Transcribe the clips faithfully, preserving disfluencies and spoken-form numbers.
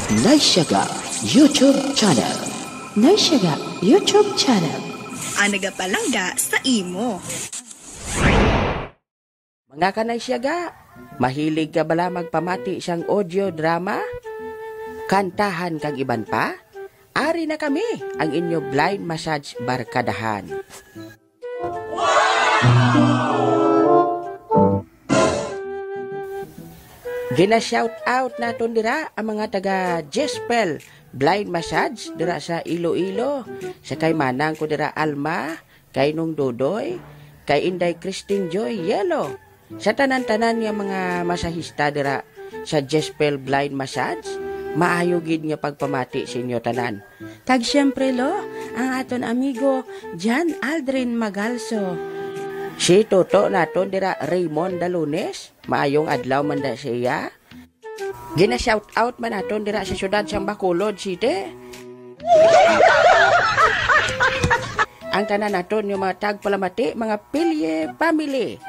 Naisyaga YouTube Channel. Naisyaga YouTube Channel. Ang nagapalangga sa imo. Mga kanaisyaga, mahilig ka bala magpamati sang audio drama, kantahan kag iban pa? Ari na kami, ang inyo blind massage barkadahan. Gina-shout out naton dira ang mga taga Jespel Blind Massage dira sa Iloilo, sa kay manang ko dira Alma, kay Nung Dodoy, kay Inday Christine Joy Yelo, sa tanan-tanan nga mga masahista dira sa Jespel Blind Massage, maayo gid nga pagpamati sa inyo tanan. Kag siyempre, lo, ang aton amigo, John Aldrin Magalso. Si Toto naton dira, Raymond Dalunes, maayong adlaw man da sa iya. Gina-shout out man naton dira sa siyudad sang Bacolod City. Ang tanan naton nga mga tagpalamati, mga Pilye family,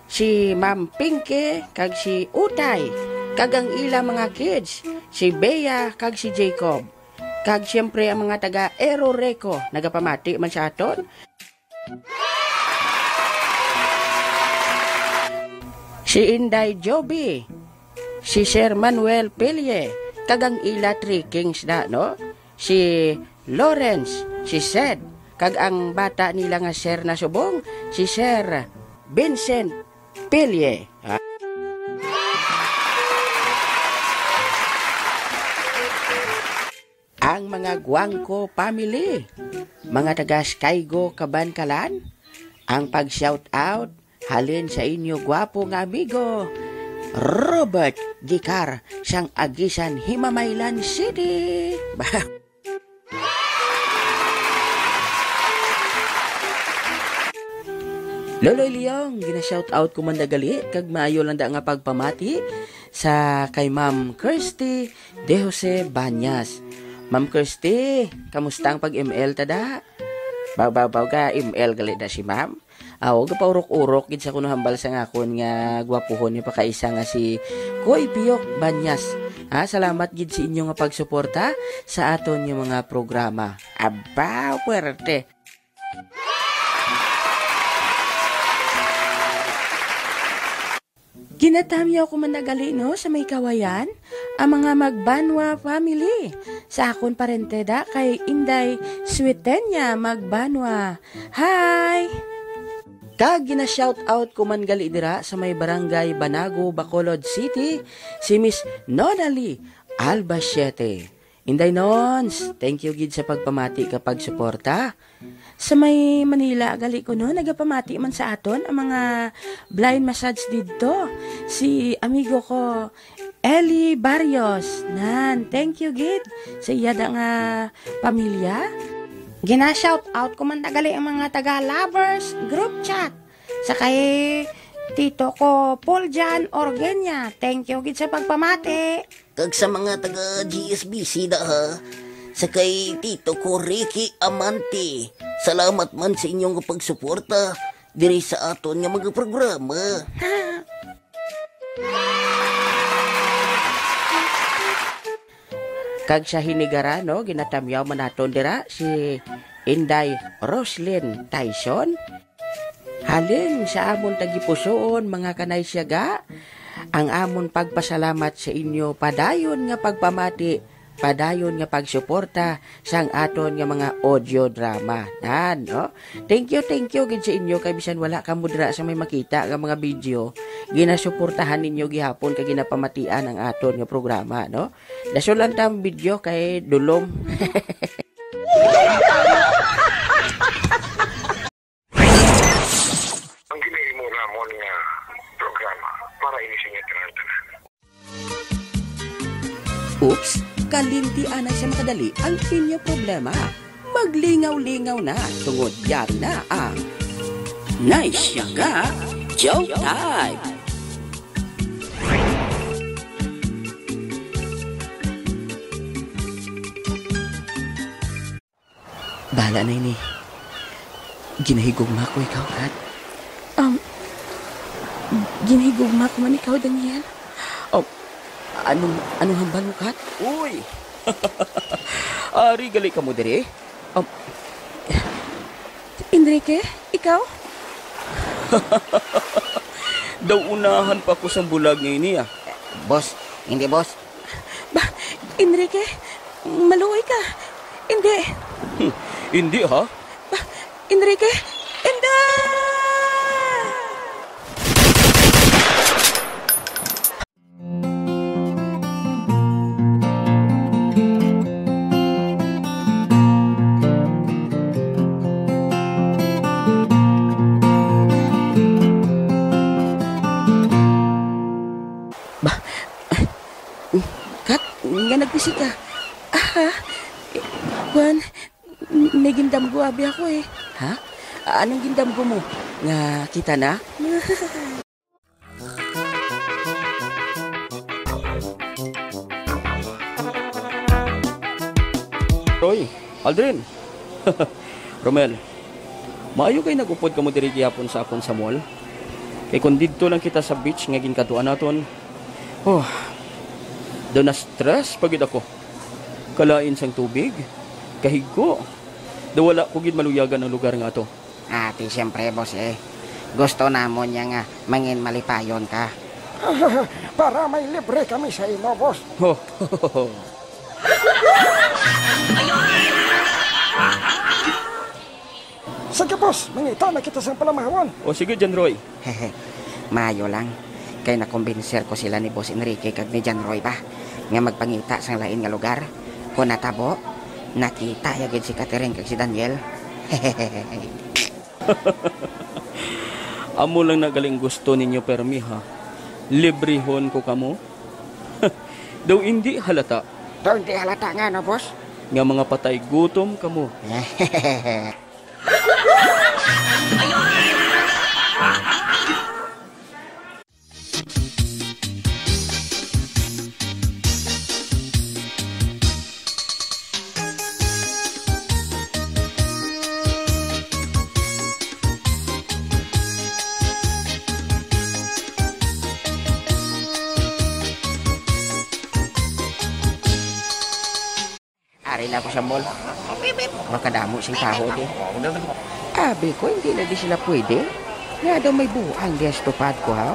si Ma'am Pinky kag si Utay, kag ang ila mga kids, si Bea kag si Jacob, kag siyempre ang mga taga Eroreco nagapamati man sa aton. Si Inday Joby, si Sir Manuel Pille, kag ang ila three kings na, no? Si Lawrence, si Sed, kag ang bata nila nga Sir na subong, si Sir Vincent Pille. Ha? Ang mga Guangco family, mga taga Skygo, Kabankalan, ang pag-shout out halin sa inyo gwapo nga amigo, Robert Gicar, sang Agisan, Himamaylan City. Loloy Leong, gina-shout out ko man na gali, kag maayo lang da nga pagpamati sa kay Ma'am Kirsty De Jose Banyas. Ma'am Kirsty, kamusta ang pag-M L ta da? Baw, baw, baw, ka M L gali da si Ma'am. Aw, gapaurok-urok gid sa kuno hambal sang akon nga gwapuhon ni pakaisa nga si Koy Piyok Banyas. Ha, salamat gid sa inyo nga pagsuporta sa aton nga mga programa. Aba, puwerte. Ginatamyaw ko man na gali, no, sa may kawayan, ang mga Magbanwa family. Sa akon parente da kay Inday Suetenia Magbanwa. Hi! Kag gina-shout out ko man gali dira sa may barangay Banago, Bacolod City, si Miss Nonali Albacete. Inday Nons, thank you gid sa pagpamati kag pagsuporta. Sa may Manila, gali ko, no, nagapamati man sa aton ang mga blind massage didto. Si amigo ko, Ellie Barrios. Nan, thank you gid sa iya da nga pamilya. Gina-shout out ko man na gali ang mga taga Lovers Group Chat. Sa kay tito ko, Paul Jan Orgueña. Thank you gid sa pagpamati. Kag sa mga taga G S B C da, ha. Sa kay tito ko, Ricky Amante. Salamat man sa inyong pagsuporta diri sa aton nga mga programa. Kag sa Hinigarano, ginatamyaw man naton dira si Inday Roslyn Tyson. Halin sa amon tagipusoon, mga kanay siyaga, ang amon pagpasalamat sa inyo padayon nga pagpamati, padayon nga pagsuporta sang aton nga mga audio drama. Nan, no? Thank you, thank you gid sa inyo, kay bisan wala kamo dira sa may makita nga mga video, ginasuportahan ninyo gihapon kag ginapamatian ang aton nga programa, no? Dason lang ta ang video kay dulom. Ang ginahimo namon nga programa para ini sa inyo tanan-tanan. Oops, kalinti anay sa makadali ang inyo problema. Maglingaw-lingaw na tungod yari na ang Naisyaga Joke Time. Bahala na ini. Ginahigugma ko ikaw, Kat. Um, ginahigugma ko man ikaw, Daniel. Oh, anong, anong hambal mo, Kat? Uy! Ari gali kamo diri? Um, Enrique, ikaw? Daw unahan pa ko sang bulag nga ini, ah. Boss, hindi, boss. Ba, Enrique, maluoy ka. Hindi. Hmm, hindi, ha? Ba, Enrique, hindi! Ba, Kat, nga nagbisi ka. Aha. Kwan, may gindamgo abi ako eh. Ha? Anong gindamgo mo? Nga kita na? Roy, Aldrin. Romel, maayo kay nag-upod kamo diri gihapon sa akon sa mall. Kay kung didto lang kita sa beach nga ginkadtuan naton, oh, daw na-stress pa gid ako. Kalain sang tubig, kahigko. Daw wala ko gid maluyagan ang lugar nga ato. Ah, ti siyempre, boss, eh. Gusto namon niya nga mangin malipayon ka. Para may libre kami sa imo, boss. Oh. Sige, boss, mangita na kita sang palamahawon. O sige, John Roy. Maayo lang. Kay nakumbinser ko sila ni Boss Enrique kag ni John Roy ba nga magpangita sang lain nga lugar. Kung natabo, nakita ya gid si Catherine kag si Daniel. Amo lang na galing gusto ninyo permi, ha? Librehon ko kamo? Daw indi halata. Daw indi halata nga, no, boss? Nga mga patay gutom kamo. Ari na ako sa mall. Makadamo sing tawo di. Abi ko, hindi na di sila pwede. Nga daw may buang di ang stupad ko, ha?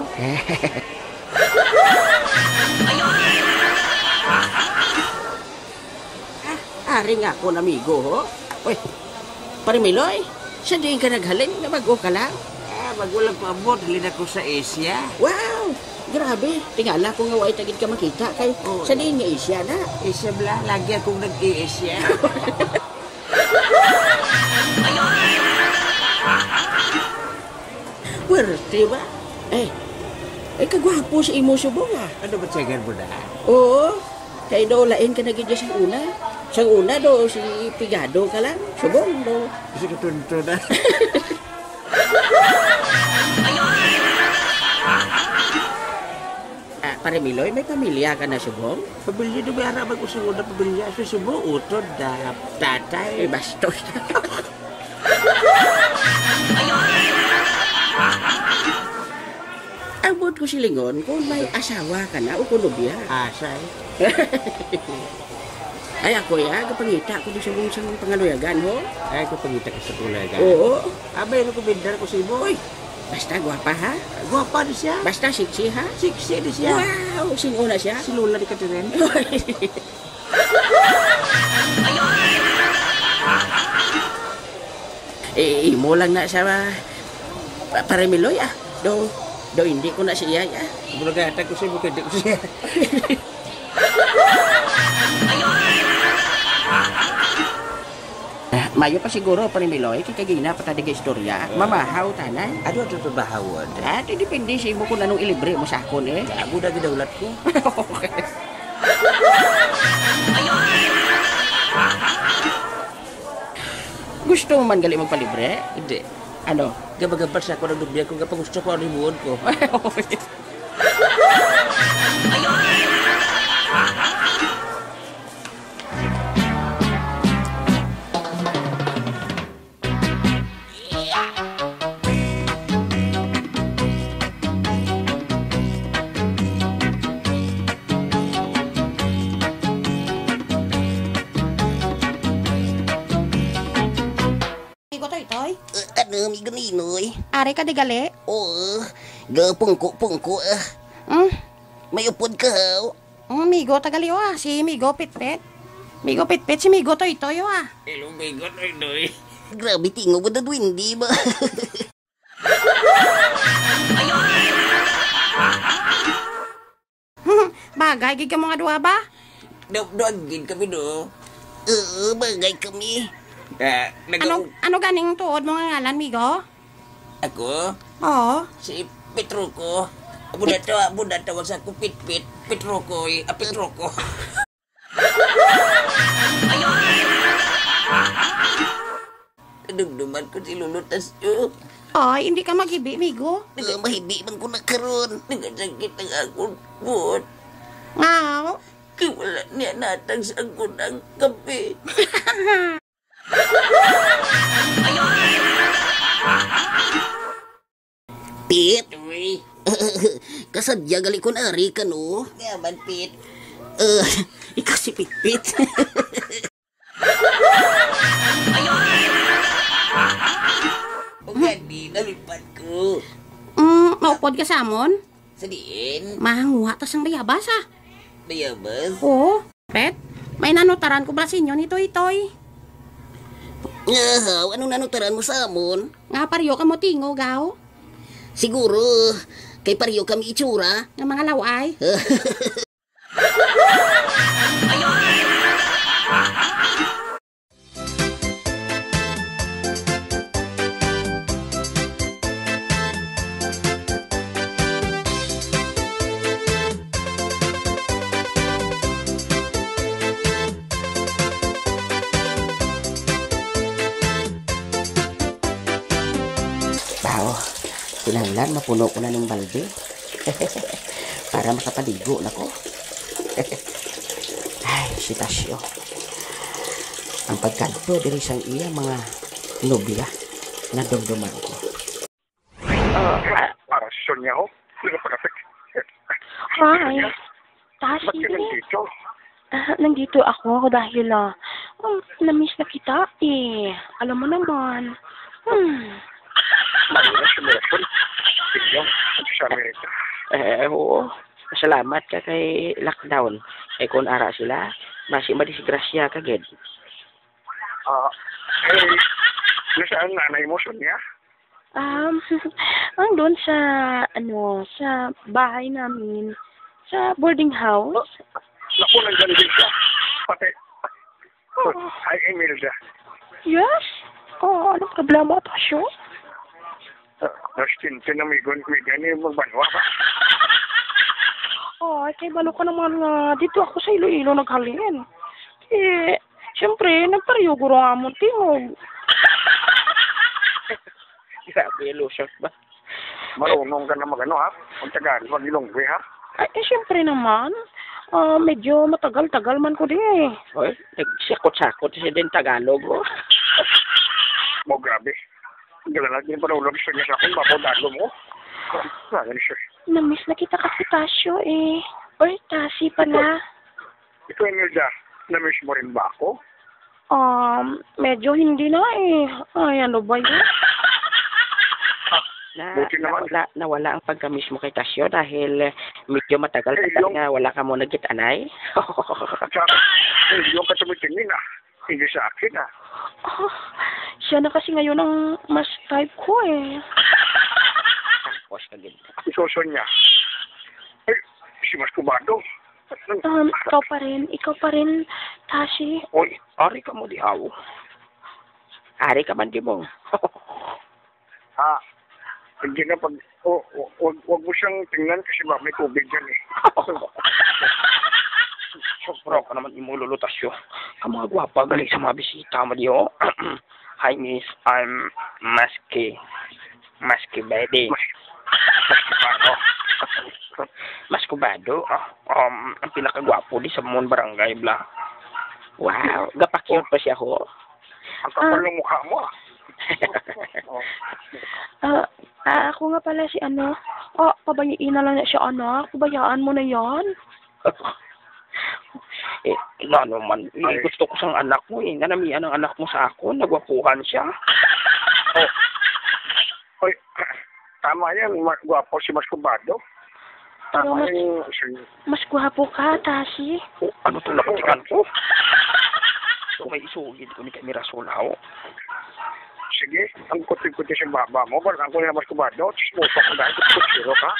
Ah, ari nga akon amigo, ho. Uy, Pare Miloy, sa diin ka naghalin nga bag-o ka lang? Ah, bag-o lang ko abot, halin ako sa Asia. Wow! Grabe, tingala ko nga wa ta gid ka makita kay Oo. Sa diin nga Asia na? Asia bala, lagi akong nag-i-Asia. Puwerte ba? Eh, eh, kagwapo sa imo subong, ah. Ano ba, tiyagan mo na? Oo. Kay do, lain ka na gid sang una. Sang una do, si pigado ka lang. Subong do. Kasi katunto na. Ah, Pare Miloy, may pamilya ka na subong? Pamilya do, may ara bag-o sang una pamilya. Sa subong, utod na tatay. Eh, bastos. Ang buot ko silingon, kung may asawa ka na o kung nobya. Asa, eh? Ay, ako, ya, gapangita ko di sa mong sang pangaluyagan, ho? Ay, gapangita ka sa pangaluyagan? Oo. Abay, ano ko, bendar ko sa imo? Uy, basta gwapa, ha? Gwapa di siya. Basta sexy, ha? Sexy di siya. Wow! Sino na siya? Si Lola di Catherine. Eh, imo lang na sa, ah, pa-, Pare Miloy, ah. Do, do hindi ko na siya, ah. Mura gata ko siya, bukid ko siya. Ah, mayo pa siguro, Pare Miloy, kay kagina pa ta nag-istorya. Mamahaw tanan. Ano ang trabaho? Ah, di depende sa imo kung anong ilibre mo sa akon, eh. Amo na gidaulat ko. Okay. Gusto mo man gali magpalibre? Hindi. Ano? Gabagabal sa ako ng nubya ko, gapagusto ko ang himuon ko. Amigo Ninoy. Ari ka di gali? Oo, gapungko-pungko, ah. Hmm? May upod ka, haw? Hmm, migo ta gali, oh, ah. Si Migo Pitpit. Migo Pitpit, si Migo Toytoy, oh, ah. Hello, Migo Toytoy. Grabe, tingo mo na duwende ba? Bagay gid ka mga duha ba? Du-, duha gid kami, no? Oo, bagay kami. Ah, nag- Ano, ano ganing tuod mo nga ngalan, migo? Ako? Oo. Si Petroko. Amo na Pet- to, amo na tawag sa ako, Pit-, Pit-, Petroko, eh. Ah, Petroko. Nadumduman ko si Lolo Tasyo. Ay, hindi ka maghibi, migo. Ah, mahibi man ko na karon. Nagasakit ang akong buot. Ngaw? Kay wala niya natag sa akon ang kape. Pit? Uy. Kasadya gali kun ari ka, no? Nga man, Pit. Eh, ikaw si Pitpit. O gani, nalipad ko. Mm, maupod ka sa amon? Sa diin? Manguha ta sang bayabas, ah. Bayabas? Oo. Pet, may nanutaran ko bala sa inyo ni Toytoy. Nga, haw, anong nanutaran mo sa amon? Nga pareho kamo tingog, haw? Siguro, kay pareho kami itsura. Nga mga law-ay. Bao, kinahanglan mapuno ko na ning balde para makapaligo na ko. Ay, si Tasyo. Ang pagkadto diri sang iya mga nobya, nadumduman ko. Ah, ah. Para si Sonia, ho. Nagapakapit. Hi. Sonia, Tashi. Ba't ka nandito? Ah, nandito ako dahil, ah, um, na-miss na kita, eh. Alam mo naman. Hmm. Mahirap sa relasyon. Biglang, sa Amerika. Eh, oo. Salamat ka kay lockdown. Eh, kung ara sila, basi madisgrasya ka gid. Ah, eh, nasaan nanay mo, Sonia? Um, andun sa, ano, sa bahay namin, sa boarding house. Oh, naku, nandyan din siya. Pati, Oh. Hi, Imelda. Yes? Oh, anong problema, Tasyo? Ah, Justin, tinamigon, may gani, magbanwa ka. Oh, ay, kay balo ka naman nga, dito ako sa Iloilo naghalin. Eh, siyempre, nagpareho guro ang amon tingog. Grabe, ilusyon ba? Marunong ka na mag-ano, ha? Mag-Tagalog, mag-Ilonggo, ha? Ay, eh, siyempre naman. Ah, medyo matagal-tagal man ko di, eh. Oy, nagsakot-sakot siya din Tagalog, oh. Mo, grabe. Ang galang din pala ulo, gusto niya sa akin, mapo, dalo mo. Grabe siya. Na-miss na kita kasi, Tasyo, eh. Or Tasi pala. Ikaw, Imelda, na-miss mo rin ba ako? Um, medyo hindi na, eh. Ay, ano ba yun? Na, Buti naman. Nawala, nawala ang pagka-miss mo kay Tasyo dahil, eh, medyo matagal-tagal Eh, yung nga wala ka mo nagkita-anay. Sa, eh, yung katumitingin, ah. Hindi sa akin, ah. Oh, siya na kasi ngayon ang mas type ko, eh. Tapos ka gid. Isusun niya. Eh, si Mas Kubado. Um, ikaw pa rin, ikaw pa rin, Tashi. Oy, ari ka mo di aw. Ari ka man di mo. Ha? Hindi na pag, o, o, wag, wag mo siyang tingnan kasi baka may tubig yan eh. Sobra ka naman imo, Lolo Tasyo. Ang mga gwapa gali sa mga bisita mo di, oh. Hi, miss. I'm Maski. Maski, baby. Mas, mas kubado. Mas kubado, ah. Um, ang pinakagwapo di sa amon barangay, bla. Wow, gapakyut pa siya, ho. Ang kapal Ah. ng mukha mo, ah. Oh. Ah, ah, ako nga pala si ano, oh, pabayaan na lang na siya, anak. Pabayaan mo na yan. Eh, nga naman, eh, Ay. gusto ko sang anak mo, eh. Nanamian ang anak mo sa akon, nagwapuhan siya. Oh. Tama yan, mas gwapo si Mas Kubado. Pero Tama mas, yan, sige. Mas gwapo ka, Tashi. Oh, ano itong napatikan ko? So, may isugid ko ni kay Mirasol, haw. Sige, ang kuti-kuti sa baba mo, bal-an ko na Mas Kubado, chismoso ka dahil kutsiro ka.